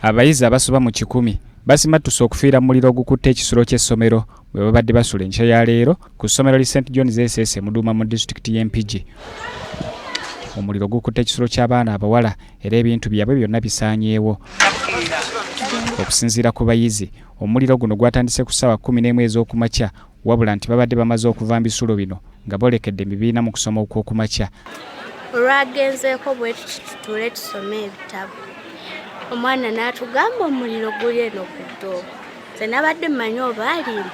Abayizi abasoba mu 100 basimattuse okufiira mu muliro ogukutte ekisulo ky'essomero bwe babadde basula enkya ya leero ku ssomero li St John's SS e Muduuma mu disitulikiti y'e Mpigi. Omuliro gukutte ekisulo ky'abaana abawala era ebintu byabwe byonna bisaanyeewo. Okusinziira ku bayizi, omuliro guno gwatandise ku ssaawa 11 ez'okumakya wabula nti babadde bamaze okuva mu bisulo bino nga boolekedde mu bibiina mu kusoma okw'okumakya. Olwagenzeeko bwe tuti tutuule tusome ebitabo, omwana n'atugamba omuliro guli eno ku ddoobo. Nze nabadde mmanyi oba alimba,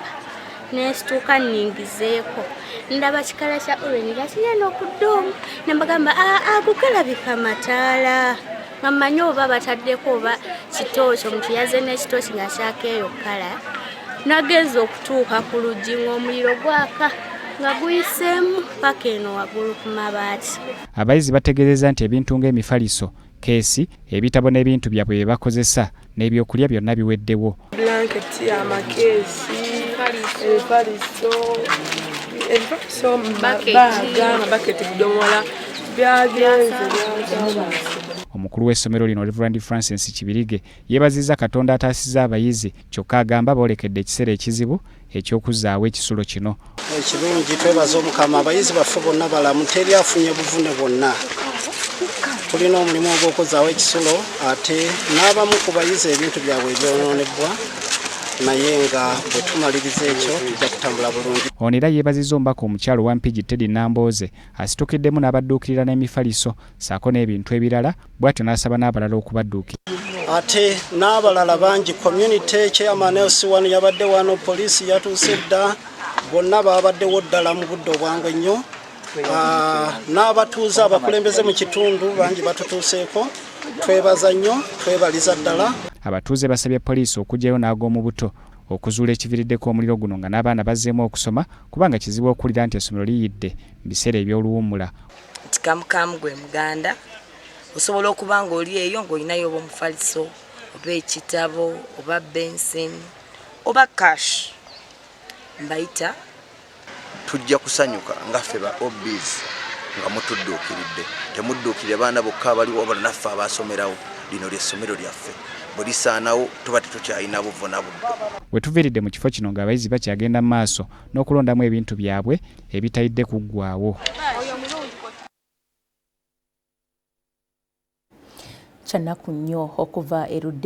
nensituuka nningizeeko ndaba kikala kya orange nga kiri eno ku ddoomu, ne mbagamba ago galabika mataala, nga mmanyi oba bataddeko oba kitooki, omuntu yazze n'ekitooki nga kyakeeyo kkala. Nagenze okutuuka ku luggi ng'omuliro gwaka nga guyiseemu paka eno waggulu ku mabaati. Abayizi bategeezezza nti ebintu ng'emifaliso, keesi, ebitabo n'ebintu byabwe bye bakozesa n'ebyokulya byonna biweddewo. Blanketi, amakeesi, ebifaliso, baaga, amabaketi, budomola byagenze byagenze. Omukulu w'essomero lino Reverend Francis Kibirige yeebazizza Katonda ataasizza abayizi kyokka agamba boolekedde ekiseera ekizibu eky'okuzzaawo ekisulo kino. Ekirungi twebaza Omukama, abayizi baffe bonna balamu, teri afunye buvune bwonna. Tulina omulimu ogw'okuzzaawo ekisulo ate n'abamu ku bayizi ebintu byabwe ebyonoonebwa, naye nga bwe tumaliriza ekyo tujja kutambula bulungi. Ono era yeebazizza omubaka omukyala owa Mpigi Teddy Nambooze asitukiddemu n'abadduukirira n'emifaliso ssaako n'ebintu ebirala, bw'atyo n'asaba n'abalala okubadduukirira. Ate n'abalala bangi, community chairman LC1 yabadde wano, poliisi yatuuse dda, bonna babaddewo ddala mu budde obwangu ennyo. N'abatuuze abakulembeze mu kitundu bangi batutuuseeko, twebaza nnyo, twebaliza ddala. Abatuuze basabye poliisi okuggyayo n'ag'omu buto okuzuula ekiviiriddeko omuliro guno nga n'abaana bazzeemu okusoma kubanga kizibu okuwulira nti essomero liyidde mu biseera eby'oluwummula. Nti kamukamu gwe Muganda, osobola okuba ng'oli eyo ng'olinayo oba omufaliso oba ekitabo oba bensini oba cash, mbayita. Tujja kusanyuka nga ffe ba OBs nga mutudduukiridde. Temudduukirira baana bokka abaliwo wabula naffe abaasomerawo. Lino ly'essomero lyaffe, bwe lisaanawo tuba tetukyalina buvo na buddo. We tuviiridde mu kifo kino ng'abayizi bakyagenda mu maaso n'okulondamu ebintu byabwe ebitayidde kuggwaawo. Kya nnaku nnyo okuva erudde.